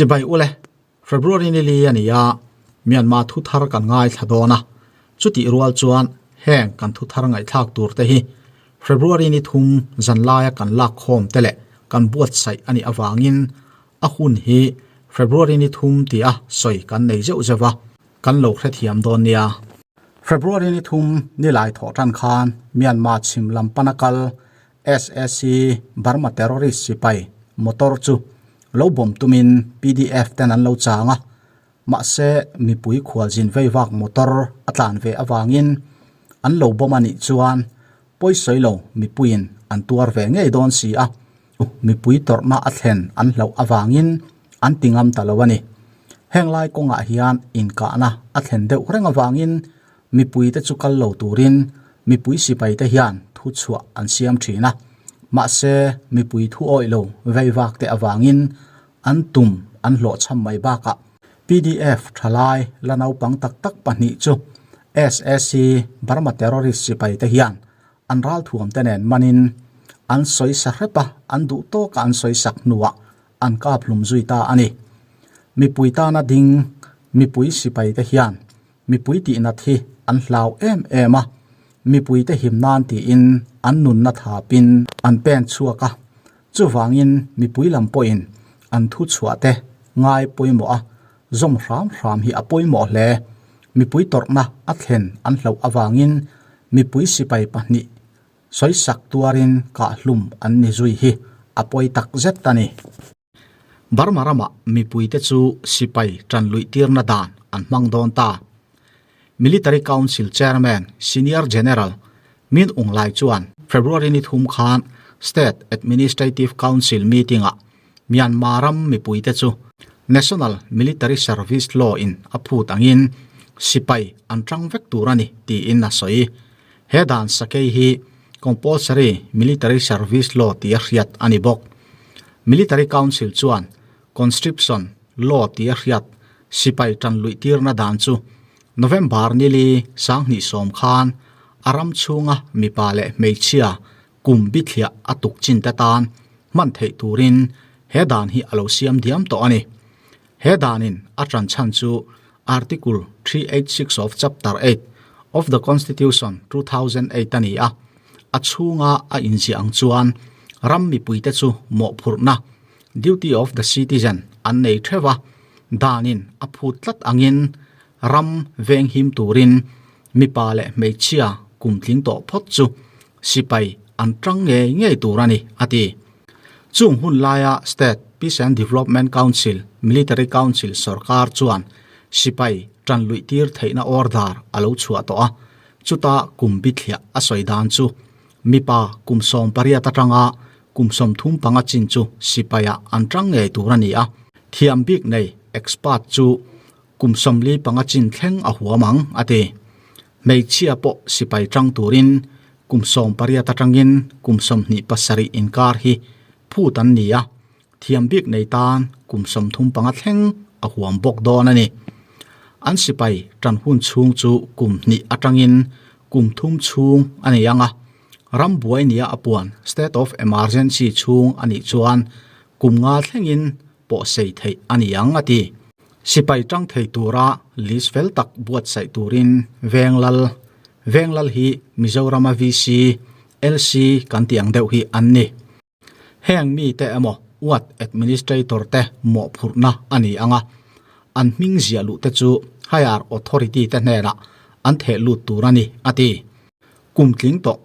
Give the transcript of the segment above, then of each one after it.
Chibai ule, February ni li a ni a, Myanmar thu thar kan ngaithla dawn a, chutih rual chuan heng kan thu thar ngaihthlak tur te hi February ni thum zan laia kan lak khawm te leh kan buatsaih a nih avangin a hun hi February ni thum tia sawi kan nei zeuh zeuh a, kan lo hrethiam dawn nia. February ni thum ni lai thawh tan khan Myanmar chhim lam pana kal SAC Burma terrorist sipai motor chu lo bawm tumin PDF ten an lo chang a, mahse mipui khualzin vei vak motor a tlan ve avangin an lo bawm a nih chuan pawisawi lo mipuiin an tuar ve ngei dawn si a, mipui tawrhna a thlen an hlauh avangin an ti ngam ta lo a ni. Heng lai kawngah hian inkahna a thlen deuh reng avangin Mipuite chu kal lo turin mipui sipaite hian thu chhuah an siam thin a, mahse mipui thu awih lo veivakte avangin an tum an hlawhchham mai bakah pdf thalai la naupang tak tak pahnih chu sac Burma terrorist sipaite hian an ralthuamte nen manin an sawi sa hrep a, an duh tawka an sawi sak hnuah an kap hlum zui ta a ni. Mipui tana ding mipui sipaite hian Mipui tih nat hi an hlau em em a, mipuite him nan tiin an nunna thapin an pen chhuak a, chuvangin mipui lam pawhin an thu chhuah te ngai pawimawh a, zawm hram hram hi a pawimawh hle. Mipui tawrhna a thlen an hlauh avangin mipui sipai pahnih sawisak tuarin kahhlum an ni zui hi a pawi tak zet a ni. Burma ramah mipuite chu sipai tan luih tirna dan an hmang dawn ta. Military Council Chairman Senior General Min Aung Hlaing chuan February ni thum khan State Administrative Council meeting-ah Myanmar ram mipuite chu National Military Service Law in a phut angin sipai an tang vek tur a ni tiin a sawi. He dan sakei hi Compulsory Military Service Law tia hriat a ni bawk. Military Council chuan Conscription Law tia hriat sipai tan luih tirna dan chu November nili sanghnih sawm khan a ram chhunga mipa leh hmeichhia kum bithliah a tuk chin te tan hman theih turin he dan hi a lo siam diam tawh a ni. He danin a tan chhan chu Article 386 of Chapter 8 of the Constitution 2008 a ni a, a chhunga a inziah ang chuan ram mipuite chu mawhphurhna, duty of the citizen, an nei theuh a, danin a phut tlat angin ram venghim turin mipa leh hmeichhia kum tling tawh phawt chu sipai an tang ngei ngei tur a ni, a ti. Chung hun laia State Peace and Development Council, Military Council sorkar chuan sipai tan luih tir theihna order a lo chhuah tawh a, chuta kum bithliah a sawi dan chu mipa kum 18 atanga kum 35 chin chu sipaiah an tang ngei tur a ni a, thiam bik nei expert chu kum 45 chin thleng a huam ang, a ti. Hmeichhia pawh sipai tang turin kum 18 atangin kum 27 inkar hi phut an ni a, thiam bik nei tan kum 35 thleng a huam bawk dawn a ni. An sipai tan hun chhung chu kum hnih atangin kum thum chhung a ni ang a, ram buai nia a puan state of emergency chhung a nih chuan kum nga thlengin pawh sei theih a ni ang a ti. Sipai tang thei tura list fel tak buatsaih turin Venglal, Venglal hi Mizorama VC, LC kan tih ang deuh hi an ni. Heng mite emaw ward administrator te mawhphurhna a ni ang a, an hming ziah luh te chu higher authority te hnenah an theh lut tur a ni, a ti. Kum tling tawh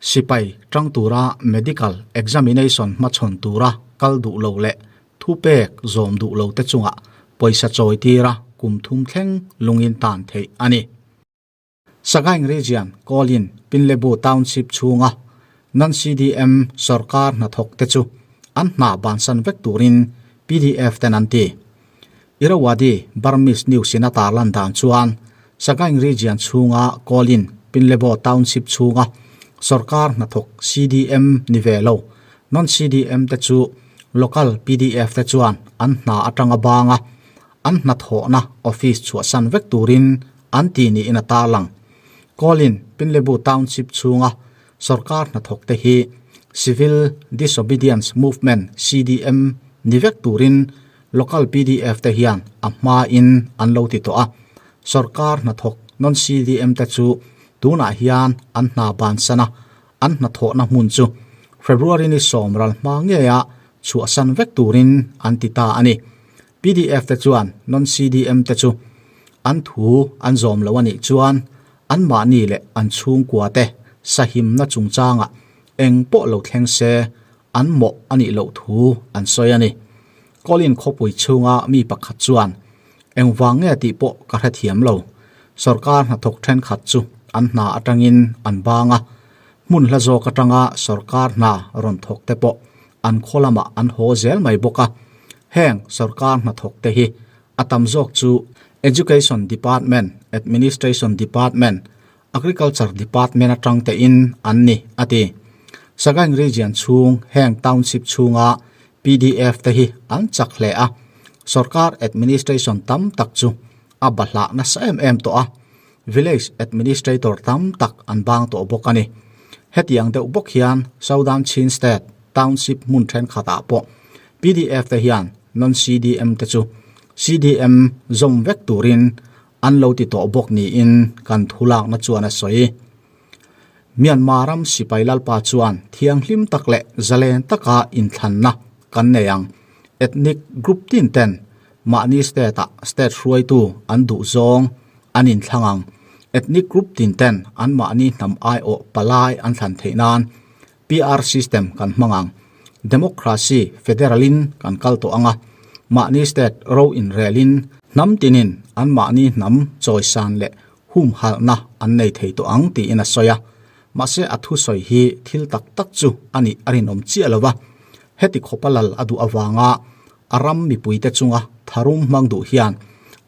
sipai tang tura medical examination hmachhawn tura kal duh lo leh thupek zawm duh lo te chungah pawisa chawi tira kum thum thleng lungin tan theih a ni. Sagaing Region Kawlin Pinlebu Township chhunga non-CDM sorkar hnathawk te chu an hna bansan vek turin PDF ten an ti. Irrawaddy Burmese News in a tarlan dan chuan Sagaing Region chhunga Kawlin Pinlebo Township chhunga sorkar hnathawk CDM ni ve lo non-CDM te chu local PDF te chuan an hna atanga banga an hnathawhna office chhuahsan vek turin an ti niin a tarlang. Kawlin Pinlebu Township chhunga sorkar hnathawk te hi Civil Disobedience Movement, CDM, ni vek turin Local pdf te hian a hma in an lo ti tawh a, sorkar hnathawk non-CDM te chu tunah hian an hna bansan a, an hnathawhna hmun chu February ni sawmral hma ngeia chhuahsan vek turin an ti ta a ni. Pdf te chuan non-CDM te chu an thu an zawm lo a nih chuan anmahni leh an chhungkua te sahimna chungchangah eng pawh lo thleng se an mawh a nih loh thu an sawi a ni. Colin khawpui chhunga mi pakhat chuan, Engvang nge tih pawh ka hrethiam lo. Sorkar hnathawk thenkhat chu an hna atangin an bang a, hmun hla zawk atanga sorkar hna rawn thawk te pawh an khaw lamah an haw zel mai bawk a. Heng sorkar hnathawk te hi a tam zawk chu Education Department, Administration Department, Agriculture Department atang tein an ni, a ti. Sagaing Region chhung heng township chhunga pdf te hi an chak hle a, sorkar administration tam tak chu a bahlah nasa em em tawh a, village administrator tam tak an bang tawh bawk a ni. Hetiang deuh bawk hian Southern Chin State township hmun thenkhatah pawh pdf te hian non-CDM te chu CDM zawm vek turin An lo ti tawh bawk niin kan thulakna chuan a sawi. Myanmar ram sipai lalpa chuan thianghlim tak leh zalen taka inthlanna kan nei ang. Ethnic group tin ten mahni state-ah state hruaitu an duh zawng an inthlang ang. Ethnic group tin ten anmahni hnam aiawh palai an thlan theih nan PR system kan hmang ang. Democracy federal-in kan kal tawh ang a, mahni state ro inrelin hnam tinin an mahni hnam chawisan leh humhalhna an nei thei tawh ang tiin a sawi a. Mahse a thusawi hi thil tak tak chu a nih a rinawm chiah lo va, heti khawpa lal a duh avanga a ram mipuite chunga tharum hmang duh hian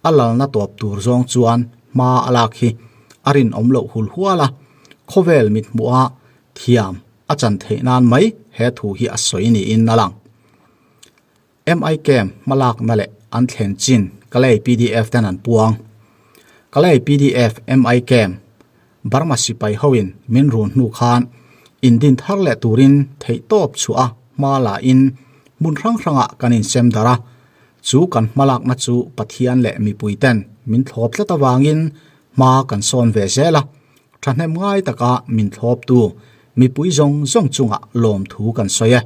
a lalna tawp tur zawng chuan hma a lak hi a rinawm loh hul hual a, khawvel mithmuha Thiam a chan theih nan mai he thu hi a sawi niin a lang. MI Camp hmalakna leh an thlen chin Kalay pdf ten an puang. Kalay pdf MI Camp Burma sipai hoin min run hnu khan indin thar leh turin theihtawp chhuah a hma la in hmun hrang hrangah kan insem darh a. Chu kan hmalakna chu Pathian leh mipui ten min thlawp tlat avangin hma kan sawn ve zel a. Thahnem ngai taka min thlawptu mipui zawng zawng chungah lawmthu kan sawi e.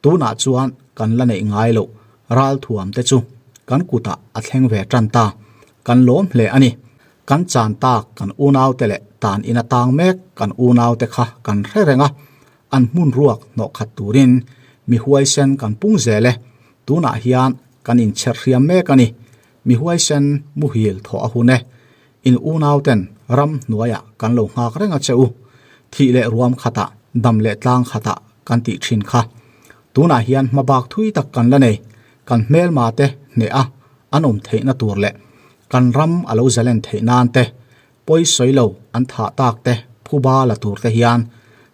Tunah chuan kan la neih ngai loh ralthuam te chu kan kutah a thleng ve tan ta. Kan lawm hle a ni. Kan chan tak kan unaute leh tan ina tang mek kan unaute kha kan hre reng a, an hmun ruak hnawh khat turin mi huaisen kan pung zel e. Tunah hian kan inchher hriam mek a ni. Mi huaisen muhil thawh a hun e. In unauten ram hnuaiah kan lo nghak reng a che u. Thih leh ruam khatah, dam leh tlang khatah kan tih thin kha. Tunah hian hmabak thui tak kan la nei. Kan hmelma te hneh a an awm theihna tur leh kan ram a lo zalen theih nan te, pawi sawi lo an thah tak te phuba la tur te hian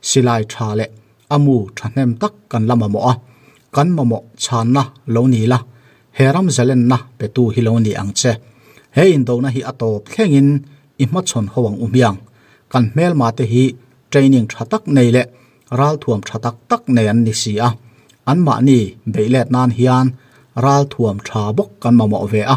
silai tha leh a mu thahnem tak kan la mamawh a, kan mamawh chhanna lo ni la, he ram zalenna petu hi lo ni ang che. He indona hi a tawp thlengin i hmachhawn ho ang u hmiang. Kan hmelma te hi training tha tak nei leh ralthuam tha tak tak nei an ni si a, anmahni beih let nan hian ralthuam tha bawk kan mamawh ve a.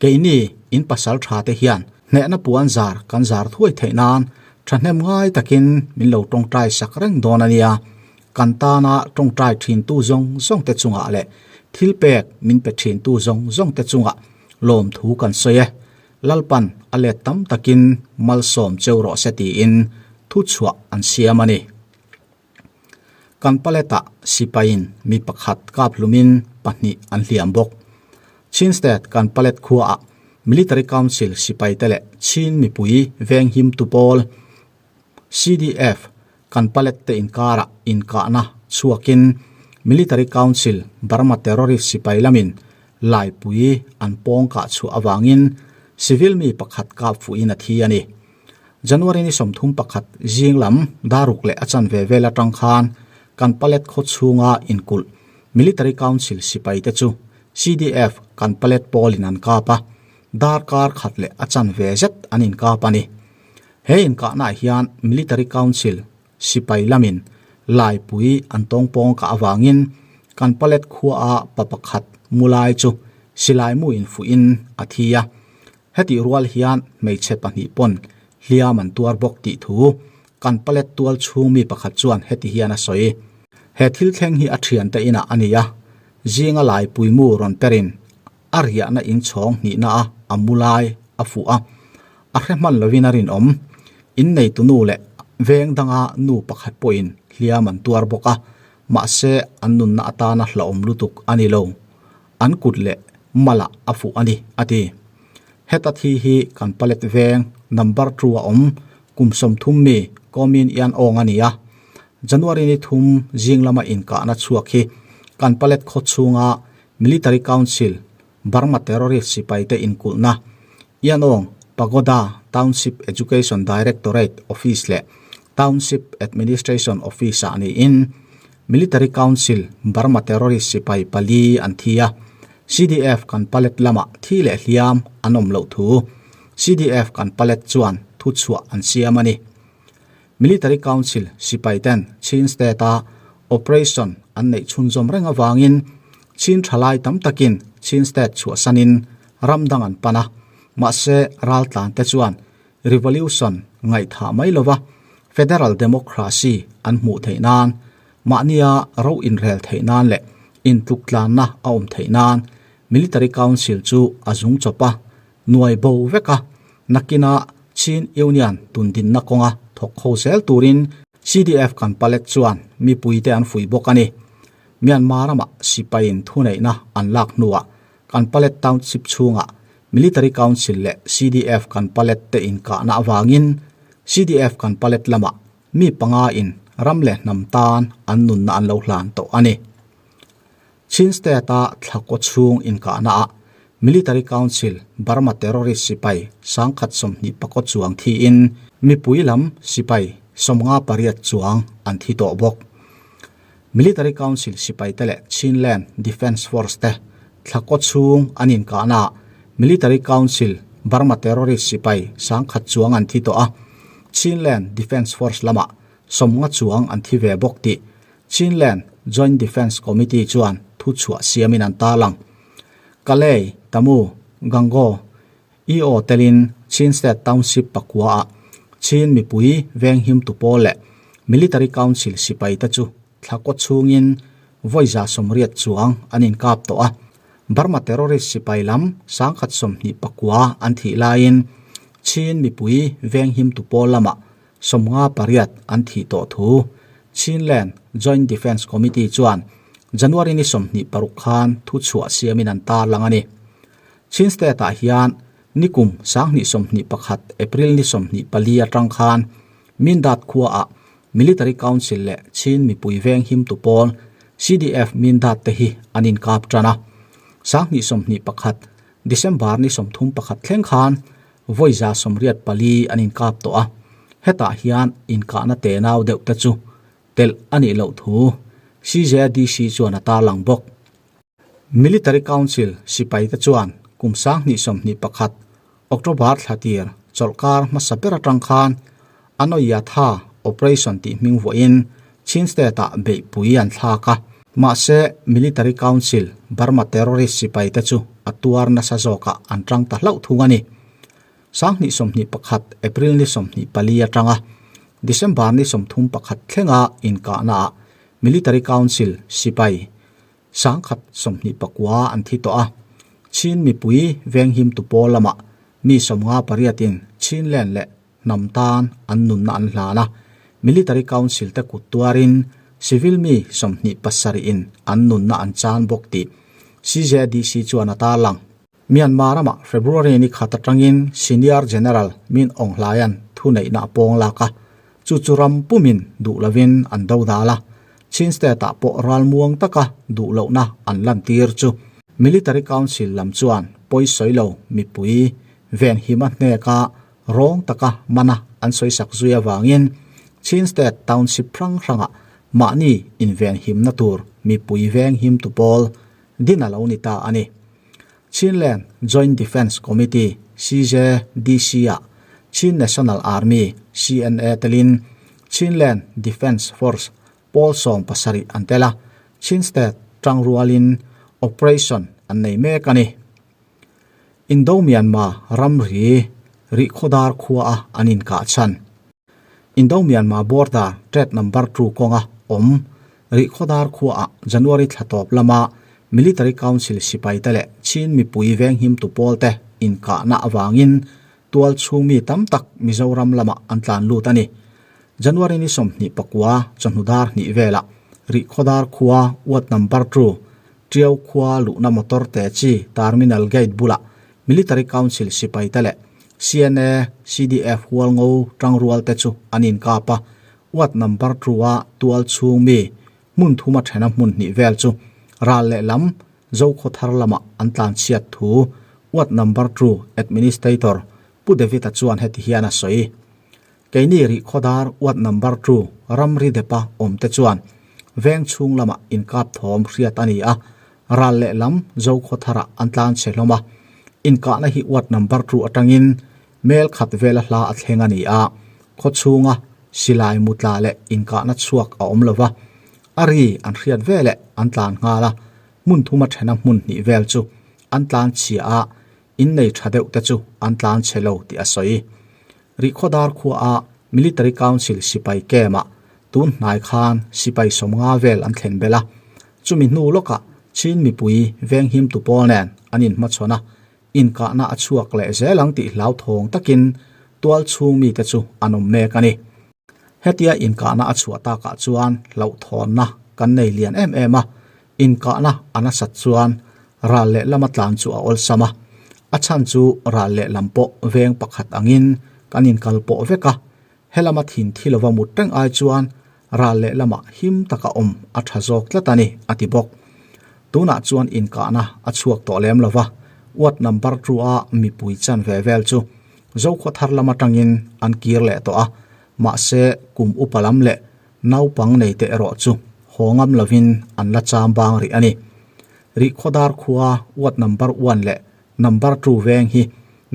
Keini in pasal tha te hian hnehna puan zar kan zar thuai theih nan thahnem ngai takin min lo tawngtai sak reng dawn a nia. Kan tana tawngtai thintu zawng zawng te chungah leh thil pek min pe thintu zawng zawng te chungah lawmthu kan sawi e. Lalpan a let tam takin malsawm cheu rawh se tiin thuchhuah an siam a ni. Kan paletah sipaiin mi pakhat kap hlumin pahnih an hliam bawk. Chin State kan palet khuaah Military Council sipaite leh Chin mipui venghimtu pawl CDF kan palet te inkarah inkahna chhuakin Military Council Burma terrorist sipai lamin laipui an pawng kah chhuah avangin civil mi pakhat kap fuhin a thi a ni. January ni 31 zing lam daruk leh a chanve vel atang khan kan palet khaw chhunga inkulh Military Council sipai te chu CDF kan palet pawlin an kap a, darkar khat leh a chanve zet an inkap a ni. He inkahnaah hian Military Council sipai lamin laipui an tawngpawng kah avangin kan palet khuaa pa pakhat mu lai chu silai mu in fuh in a thi a. Hetih rual hian hmeichhe pahnih pawn hliam an tuar bawk tih thu kan palet tual chhung mi pakhat chuan heti hian a sawi. He thil thleng hi a thiante inah a ni a, zinga lai puimu rawn perin a riahna inchhawng hnihna a a mu lai a fuh a, a hre hman lovin a rinawm. Inneitu nu leh veng danga nu pakhat pawhin hliam an tuar bawk a, mahse an nunna atana hlauhawm lutuk a ni lo. An kut leh malah a fuh a ni, a ti. Heta thi hi kan palet veng number 2 a awm kum 30 mi Komin Ian Awng a ni a. January ni thum zing lama inkahna chhuak hi kan palet khaw chhunga Military Council Burma terrorist sipaite inkulhna Ian Awng Pagoda Township Education Directorate Office leh Township Administration Office-ah niin Military Council Burma terrorist sipai pali an thi a, CDF kan palet lamah thi leh hliam an awm loh thu CDF kan palet chuan thuchhuah an siam a ni. Military Council sipai ten Chin State-a operation an neih chhunzawm reng avangin Chin thalai tam takin Chin State chhuahsanin ram dang an pan a, mahse raltlan te chuan Revolution ngaihthah mai lova Federal Democracy an hmuh theih nan, mahnia ro inrel theih nan leh intluktlanna a awm theih nan Military Council chu a zung chawp a, nuai bo vek a, nakina Chin Union tundinna kawnga thawk ho zel turin CDF kan palet chuan mipuite an fuih bawk a ni. Myanmar ramah sipaiin thuneihna an lak hnuah kan palet township chhungah Military Council leh CDF kan palet te inkahna avangin CDF kan palet lamah mi panga in ram leh hnam tan an nunna an lo hlan tawh a ni. Chin State a thlakaw chhung inkahna ah Military Council Burma terrorist sipai 2024 chuang thiin mipui lam sipai 58 chuang an thi tawh bawk. Military Council sipai te leh Chinland Defence Force te thlakaw chhung an inkahna ah Military Council Burma terrorist sipai 1000 chuang an thi tawh a, Chinland Defence Force lamah 50 chuang an thi ve bawk tih Chinland Joint Defence Committee chuan thuchhuah siamin an tarlang. Kalay, Tamu, Gangaw, EO telin Chin State Township pakua ah Chin mipui venghim tu pawl leh Military Council sipai te chu thlakaw chhungin vawi 180 chuang an inkap tawh a. Burma terrorist sipai lam 1029 an thih laiin Chin mipui venghim tu pawl lamah 58 an thih tawh thu Chinland Joint Defence Committee chuan January ni 26 khan thuchhuah siamin an tarlang a ni. Chin State ah hian nikum 2021 April ni 24 atang khan Mindat khua ah Military Council leh Chin mipui veng him tu pawl CDF Mindat te hi an inkap tan a. 2021 December ni 31 thleng khan vawi 184 an inkap tawh a. Hetah hian inkahna tenau deuh te chu telh a nih loh thu CJDC chuan a tarlang bawk. Military Council sipai te chuan kum 2021 October thlatir chawlhkar hmasa ber atang khan Anoyatha Operation tih hming vuahin Chin State ah beihpui an thlak a. Mahse Military Council Burma terrorist sipai te chu a tuar nasa zawkah an tang ta hlauh thung a ni. 2021 April ni 24 atanga December ni 31 thlenga inkahna ah Military Council sipai 1029 an thi tawh a. Chin mipui venghim tu pawl lamah mi 58 in Chinland leh hnam tan an nunna an hlan a. Military Council te kut tuarin civil mi 27 in an nunna an chan bawk tih CJDC chuan a tarlang. Myanmar ramah February ni khat atangin Senior General Min Aung Hlaing thuneihna a pawng lak a, chu chu ram pumin duh lovin an do dal a. Chin State ah pawh ralmuang taka duh lohna an lantir chu Military Council lam chuan pawisawi lo mipui venhima hneka rawng taka mana an sawisak zui avangin Chin State Township hrang hrangah mahni invenhimna tur mipui venghim tu pawl din a lo ni ta a ni. Chinland Joint Defence Committee, CJDC, ah Chin National Army, CNA, telin Chinland Defence Force pawl 17 an tel a, Chin State tangrualin operation an nei mek a ni. Indo-Myanmar ramri Rihkhawdar khuaa an inkah chhan. Indo-Myanmar border trade number two kawnga awm Rihkhawdar khuaah January thla tawp lama Military Council sipaite leh Chin mipui venghimtu pawlte inkahna avangin tual chhung mi tam tak Mizoram lamah an tlan lut a ni. January ni 24 chawhnu dar hnih velah Rihkhawdar khua ward number two Tiau khua luhna motor te chi terminal gate bulah Military Council sipaite leh CNA, CDF hualngo tangrual te chu an inkap a, ward number two a tual chhung mi hmun thuma thena hmun hnih vel chu ral leh lam Zokhawthar lamah an tlanchhiat thu ward number two administrator Pu David-a chuan heti hian a sawi. Keini Rihkhawdar ward number two ramri depa awmte chuan veng chhung lamah inkap thawm hriat a ni a, ral leh lam Zokhawtharah an tlan chhe hlawm a. Inkahna hi ward number two atangin mel khat vela hla a thleng a ni a, khaw chhunga silai mutla leh inkahna chhuak a awm lo va, a ri an hriat veleh an tlan nghal a, hmun thuma thena hmun hnih vel chu an tlan chhia a, innei tha deuh te chu an tlan chhe lo tih a sawi. Rihkhawdar khuaa Military Council sipai camp-ah tun hnai khan sipai 50 vel an thlen belh a, chumi hnu lawkah Chin mipui venghimtu pawl nen an inhmachhawn a, inkahna a chhuak leh zel ang tih hlauthawng takin tual chhung mite chu an awm mek a ni. Hetia inkahna a chhuah takah chuan hlauhthawnna kan nei lian em em a, inkahna a nasat chuan ral leh lama tlan chu a awlsam a, a chhan chu ral leh lam pawh veng pakhat angin kan inkal pawh vek a, helama thin thi lova mut reng ai chuan ral leh lamah him taka awm a tha zawk tlat a ni, a ti bawk. Tunah chuan inkahna a chhuak tawh lem lova, ward number two-a mipui chanve vel chu Zokhua thar lam atangin an kir leh tawh a, mahse kum upa lam leh naupang nei te erawh chu haw ngam lovin an la cham bang rih a ni. Rihkhawdar khua ward number one leh number two veng hi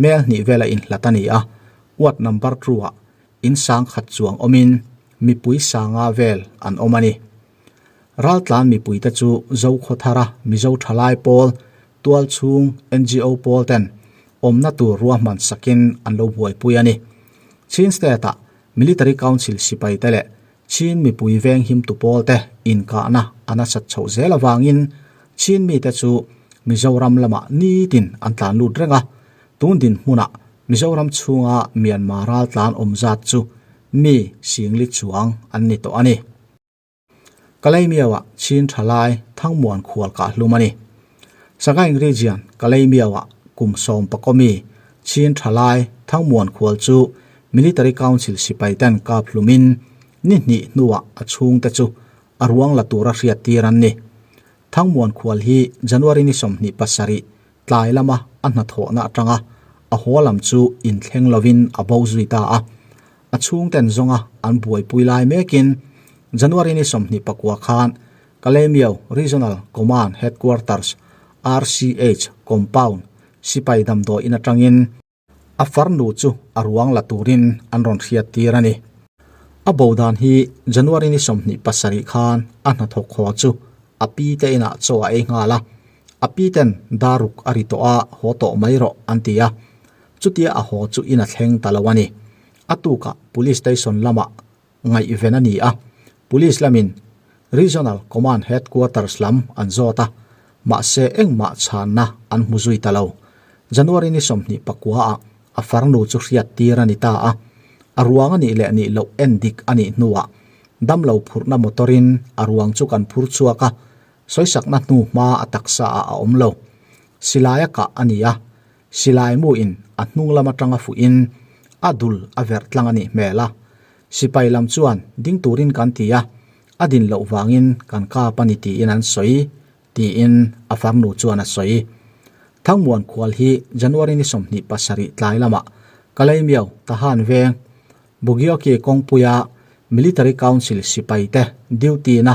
mel hnih vela inhlat a ni a, ward number two ah in sang khat chuang awmin mipui sanga vel an awm a ni. Raltlan mipuite chu Zokhua thara Mizo thalai pawl, tualchhung NGO pawl ten awmna tur ruahman sakin an lo buaipui a ni. Chin State-ah Military Council sipaite leh Chin mipui venghimtu pawlte inkahna a nasat chhoh zel avangin Chin mite chu Mizoram lamah nitin an tlan lut reng a, tun dinhmunah Mizoram chhunga Myanmar raltlan awm zat chu mi singli chuang an ni tawh a ni. Kalaimiauah Chin thalai Thangmuan khual kah hlum a ni. Sagaing Region Kalaimiauah kum 10 pakawmi Chin thalai Thangmuan khual chu Military Council sipai ten kap hlumin ni hnih hnuah a chhungte chu a ruang la tura hriat tir an ni. Thangmuan khual hi January ni 27 tlai lama a hnathawhna atanga a haw lam chu inthleng lovin a bo zui ta a. A chhungten zawnga an buaipui lai mekin January ni 29 khan Kalaymyo Regional Command Headquarters, RCH, compound sipai damdawiin atangin a farnu chu a ruang la turin an rawn hriat tir a ni. A bo dan hi January ni 27 khan a hnathawk haw chu a pi te inah chaw a ei nghal a, a pi ten daruk a ri tawh a haw tawh mai rawh an ti a, chutia a haw chu in a thleng ta lo a ni. A tukah Police Station lamah ngaihven a ni a, Police lamin Regional Command Headquarters lam an zawt a, mahse engmah chhanna an hmu zui ta lo. January ni 29 ah a farnu chu hriat tir a ni ta a, a ruang a nih leh nih loh en dik a nih hnuah damlo phurhna motor in a ruang chu kan phur chhuak a, sawisakna hnu hma a taksa ah a awm lo. Silai a kah a ni a, Silai mu in a hnung lam atanga fuh in a dul a verh tlang a nih hmel a, sipai lam chuan ding turin kan ti a, a din loh vangin kan kap a ni tiin an sawi, tiin a farnu chuan a sawi. Thangmuan khual hi January ni 27 tlai lamah Kalaymyo Tahan veng Bugyoki kawngpuia Military Council sipaite duty na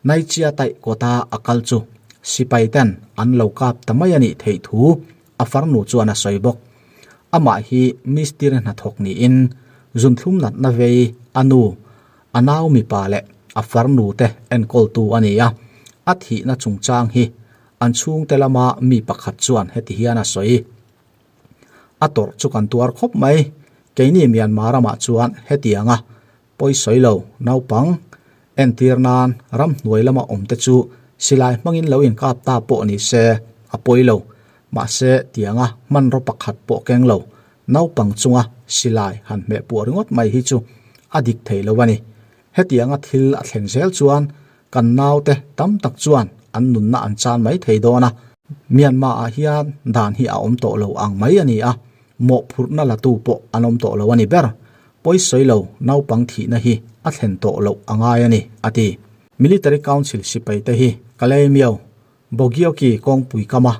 Naichia taih kawta a kal chu sipai ten an lo kap ta mai a nih theih thu a farnu chuan a sawi bawk. Amah hi mistiri hnathawk niin zunthlum natna vei a nu, a nau mipa leh a farnu te enkawltu a ni a. A thihna chungchang hi an chhungte lama mi pakhat chuan heti hian a sawi. A tawrh chu kan tuar khawp mai. Keini Myanmar ramah chuan hetianga pawisawi lo naupang entir nan ramhnuai lama awmte chu silai hmangin lo inkap ta pawh ni se a pawi lo. Mahse tianga hmanraw pakhat pawh keng lo naupang chunga silai han hmeh puah ringawt mai hi chu a dik thei lo a ni. Hetianga thil a thleng zel chuan kan naute tam tak chuan an nunna an chan mai thei dawn a. Myanmar ah hian dan hi a awm tawh lo ang mai a ni a, mawhphurhna latu pawh an awm tawh lo a ni ber. Pawisawi lo naupang thihna hi a thlen tawh loh a ngai a ni, a ti. Military Council sipai te hi Kalaymyo, Bogyoke kawngpui kama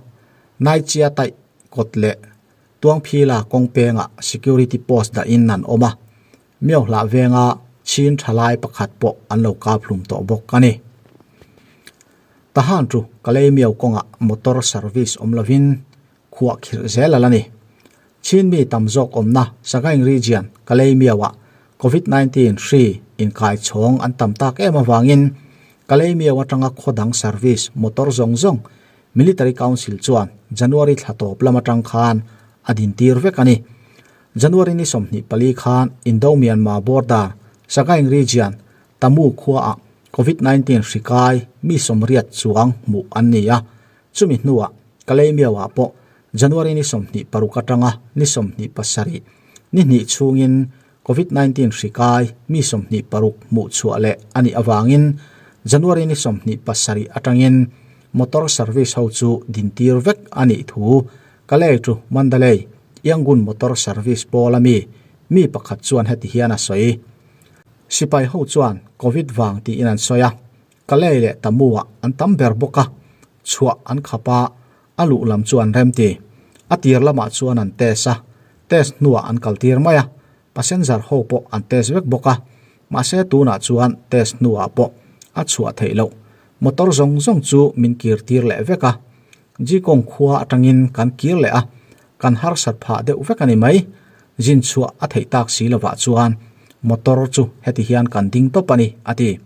Naichia taih kawt leh Tuangphila kawng pengah security post dahin an awm a, Miohlah venga chin thalai pakhat pawh an lo kap hlum tawh bawk a ni. Tahan chu Kalaymyo kawngah motor service awm lovin khuah khirh zel a la ni. Chin mi tam zawk awmna Sagaing Region Kalaymyo-ah Covid 19 hri inkai chhawng an tam tak em avangin Kalaymyo atanga khaw dang service motor zawng zawng Military Council chuan January thla tawp lam atang khan a dintir vek a ni. January ni 24 khan Indo-Myanmar border Sagaing Region Tamu khuaah Covid 19 hri kai mi 80 chuang hmuh an ni a, chumi hnuah Kalaymyo-ah pawh January ni 26 atanga ni 27 ni hnih chhungin Covid 19 hri kai mi 26 hmuh chhuah leh a nih avangin January ni 27 atangin motor service ho chu dintir vek a nih thu Kalay chu Mandalay, Yangon motor service pawl a mi, mi pakhat chuan heti hian a sawi. Sipai ho chuan Covid vang tiin an sawi a, Kalay leh Tamu-ah an tam ber bawk a, chhuah an khap a, a luh lam chu an rem ti. A tir lamah chuan an test a, test hnuah an kal tir mai a, passenger ho pawh an test vek bawk a, mahse tunah chuan test hnuah pawh a chhuah theih loh. Motor zawng zawng chu min kir tir leh vek a, Jikawng khua atangin kan kir leh a, kan harsat phah deuh vek a ni mai. Zin chhuah a theih tak si lovah chuan motor chu heti hian kan ding tawp a ni, a ti.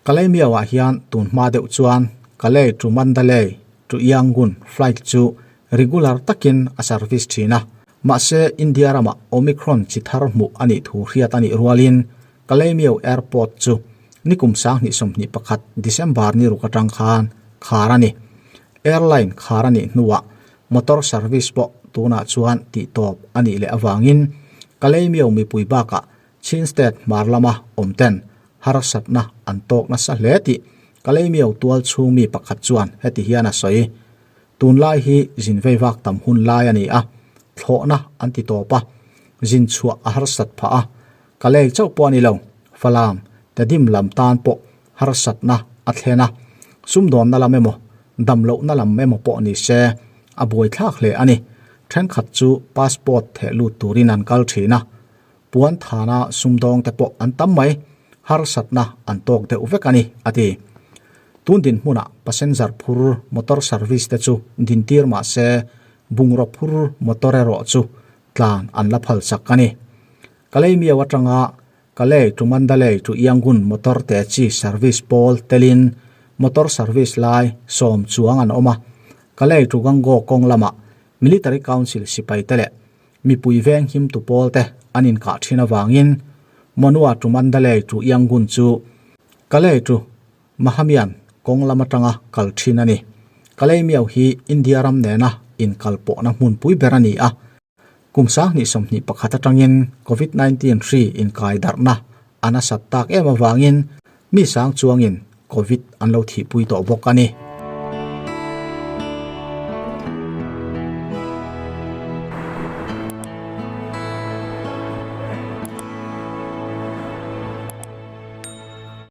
Kalaymyo-ah hian tun hma deuh chuan Kalay to Mandalay to Yangon flight chu regular takin a service thin a. Mahse, India ramah Omicron chi thar hmuh a nih thu hriat a nih rualin Kalaymyo Airport chu nikum 2021 December ni ruk atang khan khar a ni. Airline khar a nih hnuah motor service pawh tunah chuan tihtawp a nih leh avangin Kalaymyo mipui bakah Chin State hmar lama awm ten harsatna an tawk nasa hle tih Kalaymyo tual chhung mi pakhat chuan heti hian a sawi. Tunlai hi zin veivak tam hun lai a ni a, thlawhna an ti tawp a, zin chhuah a harsat phah a, Ka lei chauh pawh a ni lo, Falam, Tedim lam tan pawh harsatna a thlen a, sumdawnna lam emaw, damlohna lam emaw pawh ni se, a buaithlak hle a ni. Thenkhat chu passport theh lut turin an kal thin a, puan thana sumdawngte pawh an tam mai, harsatna an tawk deuh vek a ni, a ti. Tun dinhmunah passenger phur motor service te chu dintir mah se, bungraw phur motor erawh chu tlan an la phal chak a ni. Kalaymyo atanga Kalay to Mandalay to Yangon motor te chi service pawl telin motor service lai 10 chuang an awm a. Kalay to Gangaw kawng lamah Military Council sipai te leh mipui veng him tu pawl te an inkah thin avangin Monywa to Mandalay to Yangon chu Kalay to Mahamian kawng lam atanga kal thin a ni. Kalaymyo hi India ram nena inkal pawhna hmunpui ber a ni a. Kum 2021 atangin Covid 19 hri inkai darhna a nasat tak em avangin mi sang chuangin Covid an lo thihpui tawh bawk a ni.